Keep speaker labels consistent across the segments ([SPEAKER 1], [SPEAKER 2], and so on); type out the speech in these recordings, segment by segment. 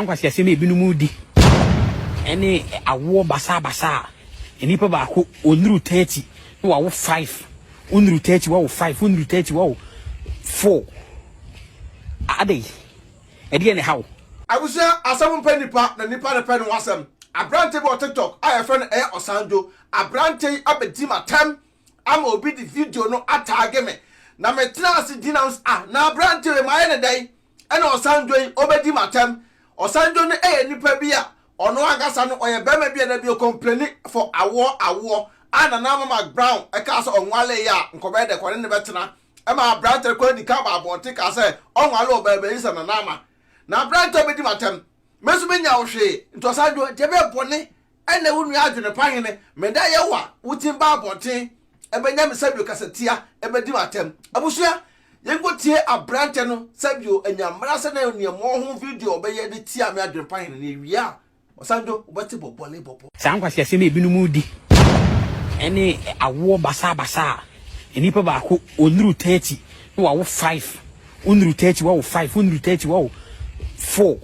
[SPEAKER 1] Nkwaseasɛm a ebinom redi ne awoɔ basabasa a nnipa baako ɔnnuru 30 na wawo 5, ɔnnuru 30 wawo 5, ɔnnuru 30 wawo 4. Adɛn? Ɛdeɛn na ɛha wo?
[SPEAKER 2] Abusua asɛm mpɛ nipa na nipa na pɛ ne ho asɛm. Aberante bi wɔ TikTok a yɛfrɛ no ɛyɛ Ɔsanjo. Aberante yi abɛdi m'atɛm ama obi de video no ataage me. Na metena ase di nam sɛ ah na aberante wei mayɛ no dɛn ɛna Ɔsanjo yi ɔbɛdi m'atɛm. Ɔsanjo no yɛ nipa bi a ɔno ankasa no ɔyɛ barima bi a da bi ɔcomplaini for awoɔ awoɔ a Nana Ama McBrown kaa sɛ ɔnwaleeɛ a nkɔbɛyɛ dɛ kɔne no bɛtena. Ɛma aberante no koraa dii kan baa abɔnten kaa sɛ ɔnwale ɔbaa bi sɛ Nana Ama. Na aberante a ɔbɛdi m'atɛm, me nso mennya wo hwee, nti ɔsan dwo, deɛ bɛyɛ bɔne ɛna wo nua adwene pa hene, meda yɛ wo a wotim ba abɔnten ɛbɛnya me sɛbio kasatia ɛbɛdi m'atɛm. Abusua, yɛnkɔ tie aberante no sɛbio anya mmara sɛ na nneɛma ho video ɔbɛyɛ de tia me adwene pa hene na ewie a Ɔsanjo, wobɛte bɔbɔle bɔbɔ.
[SPEAKER 1] Saa nkwaseasɛm a ebinom redi ne awoɔ basabasa a nnipa baako ɔnnuru 30 na wawo 5, ɔnnuru 30 wawo 5, ɔnnuru 30 wawo 4.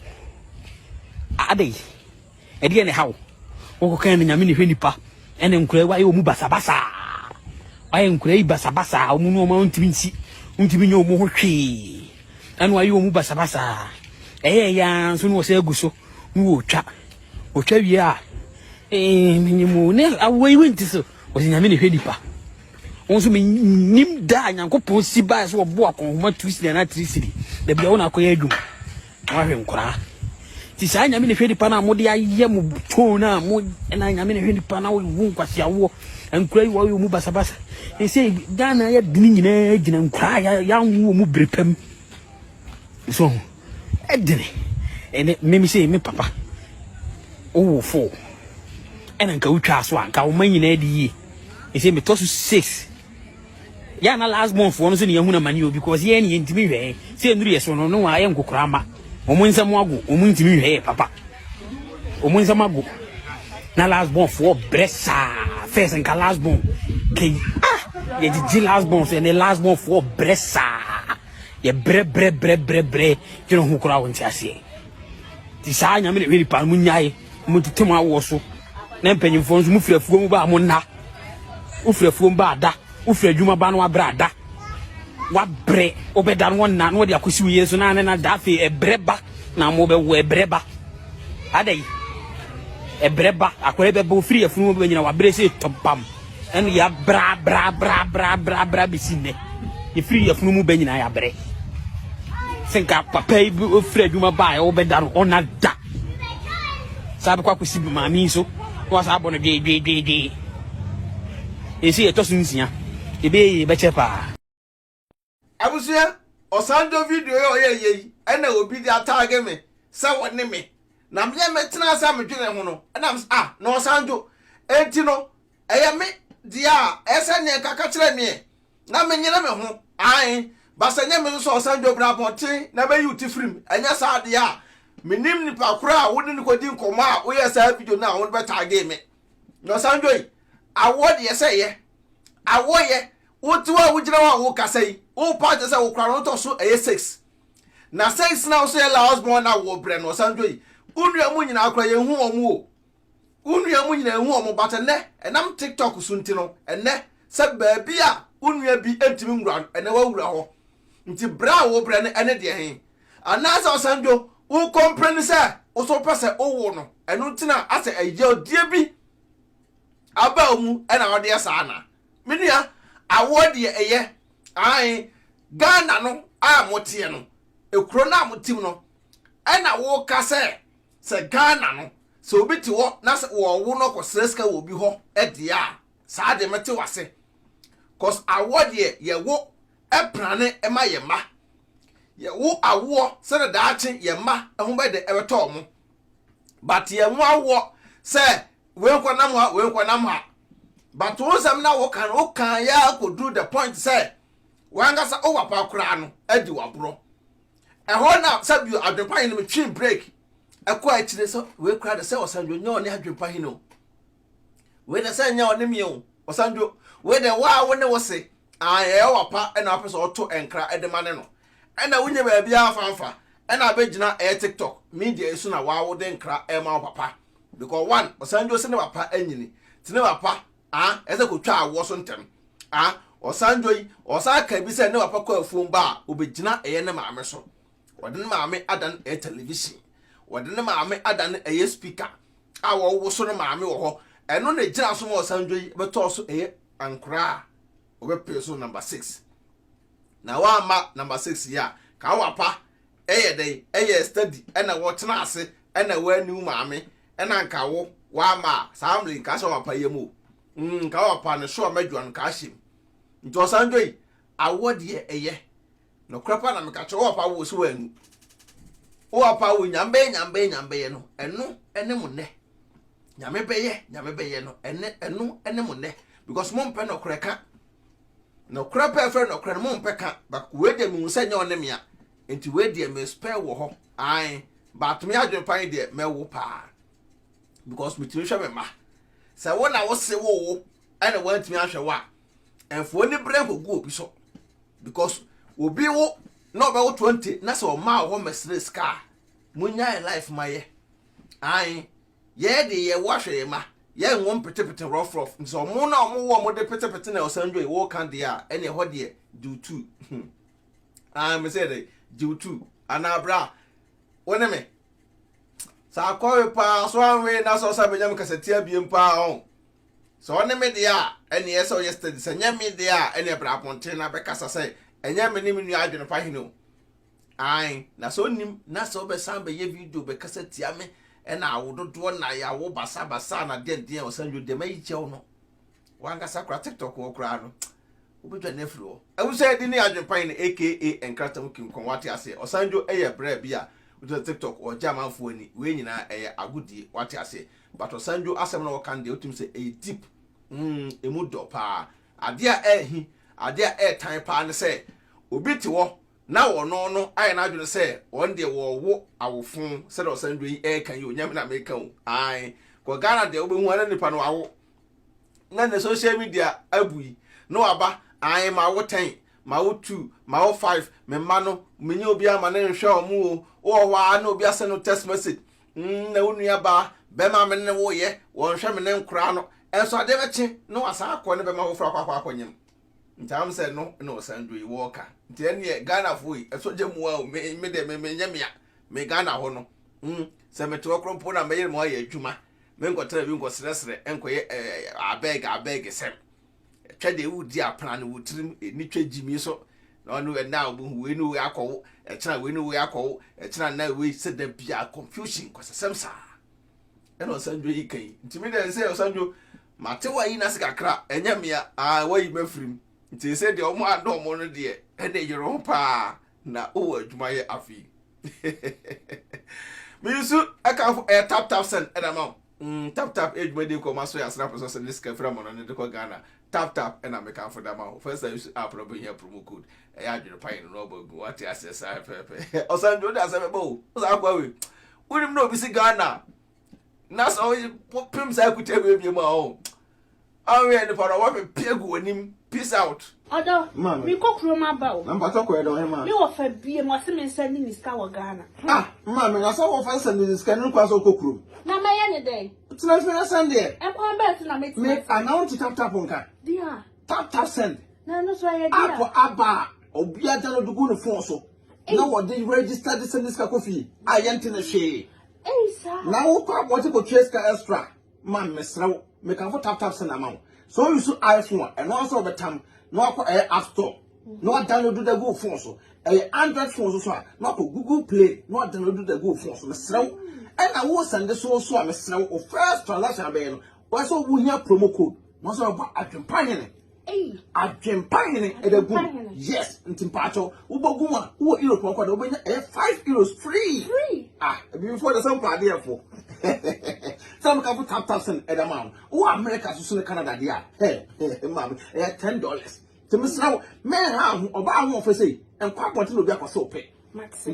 [SPEAKER 1] Adɛn? Ɛdeɛn na ɛha wo? Wokɔka no Nyame na ɛhwɛ nipa ɛne nkora yi wayɛ wɔn basabasa. Wayɛ nkora yi basabasa, wɔn ne wɔn ntumi nsi, ntumi nyɛ wɔn ho hwee. Ɛna wayɛ wɔn basabasa. Ɛyɛ ɛyɛ ara nso na wɔsɛ agu so. Ne wɔtwa wɔtwa wie a ee menyim o ne awoɔ yi wenti so wɔsɛ Nyame na ɛhwɛ nipa. Wɔn nso menim da a Nyankopɔn si baeɛ sɛ wɔbo akɔnhoma 2 cedi anaa 3 cedi dabi a wo na akɔyɛ adwuma na wahwɛ nkoraa. Nti saa Nyame na ɛhwɛ nipa no a mode ayɛ mo tone a mo na Nyame na ɛhwɛ nipa na wo nkwasi awoɔ nkora yi wɔyɛ mu basabasa. Ɛsɛ Ghana yɛ dene nyinaa gyina nkoraa yɛanwo mu bere pam. So ho ɛdene ɛnɛ meme sɛ me papa wowo fo ɛna nka wotwaa so a nka wo ma nyinaa di yie. Ɛsɛ metɔ so 6 yɛ na last born foɔ no so ne yɛhu na mane o, because yɛn ne yɛntumi nhwɛ sɛ ɛnuru yɛ so no ne wɔn ayɛ nkokora ma wɔn nsɛm ago, wɔn ntumi nhwɛ yɛ papa, wɔn nsɛm ago na last born foɔ brɛ saa. First nka last born kɛyi, ah, yɛgyegye last born so, ɛnɛ last born foɔ brɛ saa, yɛ brɛ brɛ brɛ brɛ brɛ dwene ho koraa wɔn ti aseɛ. Ti saa Nyame na ɛhwɛ nipa no, mo nyae mo tete mo awoɔ so na mpanyinfoɔ nso mo firi afuo mu ba a mo nna. Wofiri afuo mu ba ada, wofiri adwuma ba no wabrɛ ada, wabrɛ wobɛda no wɔnna na wɔde akɔsi wo yere so na ne na da. Afei ɛbrɛ ba na mo bɛwo ɛbrɛ ba ada yi, ɛbrɛ ba akɔrɛ bɛbɛ ofiri afunu mu bɛnyina wabrɛ sɛ tɔbam ɛno yɛ bra bra bra bra bra bra bɛsi nnɛ yɛfiri yɛfunu mu bɛ nyinaa yɛabrɛ sɛ nka papa yi ofiri adwuma ba a wobɛda no ɔna da saa bɛkɔ akɔsi maame yi so na wasa abɔ no dweedweedwee. Ɛsɛ yɛtɔ so 6 ɛbɛyɛ yie, bɛkyɛ paa.
[SPEAKER 2] Abusua, Ɔsanjo video yi a ɔyɛ yɛ yi ɛna obi de ataage me sɛ wɔne me na meyɛ metena ase a medwene ho no ɛna m ah na Ɔsanjo enti no ɛyɛ me deɛ a ɛsɛ neɛ nka ka kyerɛ meɛ na menyere me ho ae basa nyɛ me nso sɛ Ɔsanjo bra abɔnten na bɛyi wo ti firim. Ɛnyɛ saa deɛ a menim nipa koro a wode ne kɔdi nkɔmmɔ a woyɛ saa video no a wode bɛtaage me. Na Ɔsanjo yi awoɔ deɛ sɛ yɛ awoɔ yɛ wote hɔ a wogyina hɔ a wokasa yi wopa kyerɛ sɛ wokora no wotɔ so ɛyɛ 6 na 6 na wo so yɛ last born na wɔ brɛ no. Ɔsanjo yi, wo nua mu nyinaa kora yɛnhu wɔn o, wo nua mu nyinaa nhu wɔn, but ɛnɛ ɛnam TikTok so nti no ɛnɛ sɛ baabi a wo nua bi ntumi nwura no ɛnɛ wawura hɔ. Nti brɛ a wobrɛ no ɛne deɛ he anaasɛ Ɔsanjo wo complain sɛ wo so wopɛ sɛ wowo no ɛno nti na asɛ ɛyɛ bi aba wo mu ɛna wɔde yɛ saa. Na me nua, awoɔ deɛ ɛyɛ ae Ghana no a moteɛ no, ekuro no a motim no ɛna woka sɛ Ghana no sɛ obi te hɔ na sɛ wɔwo no kɔsrɛ sika wɔ obi hɔ ɛdeɛ a saa deɛ mɛte wase, cause awoɔ deɛ yɛwo ɛprane ɛma yɛ mma, yɛwo awoɔ sɛdeɛ daakye yɛ mma ɛho bɛde ɛbɛtɔ ɔmo, but yɛn ho awoɔ sɛ wei nkɔ nam ha, wei nkɔ nam ha. But wo nsɛm na woka no woka yɛ akɔduru the point sɛ wankasa wo papa koraa no adi waborɔ ɛhɔ na sɛbio adwempa hene metwe break ɛkɔ akyire sɛ wei koraa de sɛ Ɔsanjo nyɛ ɔne adwempa hene o, wei de sɛ nyɛ ɔne me o. Ɔsanjo wei de waa wo ne wo se ɛyɛ wapa ɛna wapɛ sɛ ɔto nkra ɛde ma ne no ɛna wonyɛ baabi afanfa. Ɛna abɛgyina ɛyɛ TikTok media yi so na waa wode nkra ɛma wo papa because one Ɔsanjo se ne papa anyini nti ne papa ah ɛsɛ kotwa awoɔ so ntɛm ah Ɔsanjo yi ɔsan ka bi sɛ ne papa kɔ afuom ba a obɛgyina ɛyɛ ne maame so wɔde ne maame adan ɛyɛ television wɔde ne maame adan ɛyɛ speaker a wɔwoso ne maame wɔ hɔ ɛno na ɛgyina so ma Ɔsanjo yi bɛtɔɔ so ɛyɛ ankora a wɔbɛpee so number 6 Na woamma number 6 yi a, ka wo papa yɛ dɛn yɛɛ study na wɔtena ase na woanni wo maame na nka wo woamma a, saa mmerɛ yi nka ahyɛ wo papa yam o. Mm, nka wo papa no so a mɛdwoa no nka ahyɛ mu. Nti Ɔsanjo yi, awoɔ deɛ ɛyɛ. Nokorɛ pa na meka kyerɛ wo papa wo so woannu. Wo papa wo nyame bɛyɛ nyame bɛyɛ nyame bɛyɛ no, ɛno ne mo nnɛ. Nyame bɛyɛ nyame bɛyɛ no, ɛnɛ ɛno ne mo nnɛ. Because mompɛ nokorɛ ka. Nɔkorɛ pɛ fɛ nɔkorɛ no mo mpɛ ka but wei deɛ mehu sɛ nyɛ ɔne mea nti wei deɛ me spare wɔ hɔ ae but me adwene pan deɛ mɛwo paa because metumi hwɛ me mma sɛ wo na wo se wo wo ɛna wantumi ahwɛ wo a ɛmfoɔ ni berɛ nkɔgu obi so because obi wo na ɔbɛwo 20 na sɛ ɔmaa wɔ hɔ mɛsrɛ sika a monyae life ma yɛ ae Yɛ de yɛ wo ahwɛ yɛ ma yɛ nwo mpetepete rough rough nti sɛ ɔmo na ɔmo wo ɔmo de petepete na ɔsan dwoi wo ka deɛ a ɛne ɛhɔ deɛ gyew tu hmm ah me sɛ dɛ gyew tu anaa bra wo ne me sɛ akɔwe paa so anwe na sɛ ɔsan bɛnya me kasatia biem paa ɔn sɛ ɔne me deɛ a ɛne ɛsɛ ɔyɛ steady sɛ nyɛ me deɛ a ɛne ɛbra abɔnten na bɛkasa sɛ ɛnyɛ me ne me nua adwene pa hene o Ae, na sɛ onim na sɛ wobɛsan bɛyɛ video bɛkasa tia me ɛna awo dodoɔ na yɛawo basabasa na deɛn deɛn ɔsan dwo deɛ mayi kyɛw no wankasa koraa tiktok wɔ koraa no wobɛdwane afiri hɔ. Abusua yɛde ne adwempan no aka nkrata mu kinkɔn wate aseɛ ɔsan dwo ɛyɛ brɛ bi a wotumi sɛ tiktok ɔgye amanfoɔ ani wei nyinaa ɛyɛ agodie wate aseɛ but ɔsan dwo asɛm na ɔka no deɛ wotumi sɛ ɛyɛ deep mm emu dɔ paa adeɛ a ɛɛhi adeɛ a ɛɛtan paa ne sɛ obi te hɔ Na ɔno no ayɛ n'adwene sɛ wɔn deɛ wɔrewo awofo sɛdeɛ ɔsanduro yi ɛreka yi o, nyɛ me na meka o, ae, kɔ Ghana deɛ wobɛhu ara nipa no wawo, na ne social media abu yi, na waba, ae, mawo 10, mawo 2, mawo 5, me mma no, menye obiara ma ne nhwɛ wɔn o, wowɔ hɔ ara na obi asɛn no text message, mm, na wo nua baa, bɛrima a me ne no woyɛ, wɔnhwɛ me ne nkoraa no, ɛnso adeɛ bɛkye na wasan akɔ ne bɛrima foforɔ akɔ akɔ akɔnyem. Nti am sɛ no na ɔsan duro yi wɔɔka nti ɛneɛ Ghana foɔ yi ɛsɔ gya mu a o me me deɛ me me nyɛ mea me Ghana hɔ no mm sɛ mete hɔ koro mpo na mɛyere mo ayɛ adwuma me nkɔtena bi nkɔsrɛsrɛ nkɔyɛ ɛɛ abɛɛg abɛɛg sɛm ɛtwa deɛ wodi apena no wɔ tirim ɛni twa gyimi so na ɔno ɛna a wobɛhu wei ne wei akɔwo ɛkyena wei ne wei akɔwo ɛkyena na wei sɛ da bia confusion kɔsɛsɛm saa ɛna ɔsandwo yi kan nti me deɛ sɛ ɔsandwo mate wayi n'ase kakra ɛnyɛ mea aa wayi mafirim nti sɛ deɛ ɔmo adɔ ɔmo no deɛ ɛne yere ho paa na wowɔ adwuma yɛ afei me nso ɛkanfo ɛyɛ tap tap send ɛna ma wo mm, tap tap adwuma di nkɔma so yɛ asena pɛ sɛ sɛ ne sika fira mɔno ne de kɔ Ghana tap tap ɛna mekanfo da ma wo first time use app no bɛhia promo code ɛyɛ adwene pa yɛ no na ɔbɔ agu wate aseɛ saa pɛpɛ ɔsandwo de asɛ bɛbɔ o ɔsan akɔ awe wonim na obi si ghana na sɛ wopem saa kuta wei bi mu a ɔ ɔwɛ nipa no wɔpepe agu w'anim peace out.
[SPEAKER 3] Ɔdɔ, mekɔ kurom aba o.
[SPEAKER 2] Na mpatɔ kɔ ɛdɔ ɔhema.
[SPEAKER 3] Me wɔ fa bie mu ɔse me nsa ni ne sika wɔ Ghana.
[SPEAKER 2] Ah, maame na sɛ wɔfa nsa ni ne sika no kwan sɛ ɔkɔ kurom.
[SPEAKER 3] Na mɛyɛ ne dɛn?
[SPEAKER 2] Tena fie na sɛn deɛ.
[SPEAKER 3] Ɛkwan bɛn so na mɛtena?
[SPEAKER 2] Me ana wo nte tap tap nka.
[SPEAKER 3] Deɛ.
[SPEAKER 2] Tap tap send.
[SPEAKER 3] Na ɛno so ɛyɛ deɛ.
[SPEAKER 2] App aba a obiara download gu ne phone so. Na wɔde register de send sika kɔ fie a yɛnte ne hwee. Na wokɔ abɔnten kɔtua sika extra ma mesrɛ wo mekamfo tap tap send ama wo. Sɛ woyi so iPhone a ɛno ara sɛ wɔbɛtam na wakɔ ɛyɛ app store na wadownload da gu wo phone so. Ɛyɛ Android phone so so a na wakɔ Google Play na wadownload da gu wo phone so. Mesrɛ wo ɛna wo send so so a mesrɛ wo wo first transaction abɛyɛ no wɔyɛ sɛ wohia promo code na wɔsɛ wɔbɔ adwempa hene. Adwempa hene ɛda gum yes nti mpakyɛw wobɔ gum a wowɔ Europe ɔkɔ da wobɛnya ɛyɛ 5 euros free ah ebibifoɔ de sɛ mpa adeɛ fo sɛ meka fo tap tap send ɛda ma wo wowɔ America so so ne Canada deɛ a hɛ maame ɛyɛ $10 nti mesrɛ wo mɛnha ho ɔbaa ho ɔfɛ sɛ nkɔ abɔnten na obi akɔ sɛ wopɛ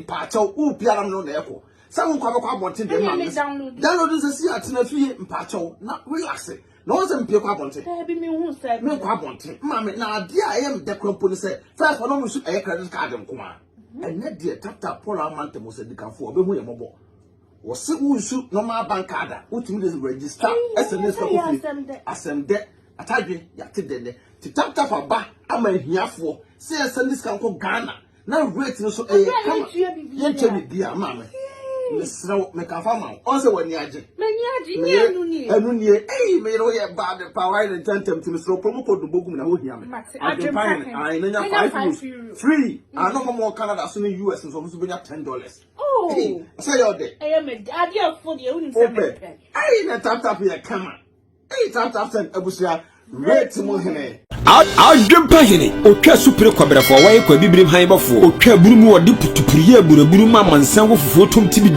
[SPEAKER 2] mpakyɛw wo biara no na ɛkɔ sɛ wo nkɔ abɛkɔ abɔnten deɛ maame download nsɛ si atena fie mpakyɛw na relax na wɔn sɛ mpie kɔ abɔnten.
[SPEAKER 3] Daabi mi hu sɛ.
[SPEAKER 2] Mi nkɔ abɔnten maame na adeɛ a ɛyɛ mi dɛ kura mpo ne sɛ first wɔn nso ɛyɛ credit card nko ara. Ɛnɛ deɛ tap tap Paul Amantam wɔ sɛ dikanfoɔ ɔbɛhu yɛ mmɔbɔ. Wɔse wonsu normal bank card a wotumi de register ɛsɛ ne sika kɔ fie. Asɛm dɛ atadwe yɛate dɛ nɛ. Ti tap tap aba ama ahiafoɔ sɛ yɛsɛ ne sika nkɔ Ghana na rate no so ɛyɛ kama. Yɛntua biribiara maame. Mesrɛ wo mekafa ma wo. Ɔn sɛ w'ani agye.
[SPEAKER 3] M'ani agye nyɛ ɛno nie.
[SPEAKER 2] Ɛno nie. Ei me yere woyɛ bad paa wayɛ ne ntɛntɛm nti mesrɛ wo promo code no bɔ gu me na ho hia me. Adwempa hene ae na nya €5 free. Ano ɔmo wɔ Canada so ne US nso ɔmo nso bɛnya $10.
[SPEAKER 3] Oh.
[SPEAKER 2] Sɛ yɛ ɔdɛ.
[SPEAKER 3] Ɛyɛ me dɛ. Adeɛ fo deɛ wonim sɛ mepɛ.
[SPEAKER 2] Ei na tap tap yɛ kama. Ei tap tap send abusua rate mu hene.
[SPEAKER 4] Adwempa hene, otwa supire kɔbrɛfoɔ, wɔyɛ kwabibirim han bɔfoɔ, otwa abunu mu ɔde putupuru yɛ aburaburu ma amansan wɔ fufuo tom tibi.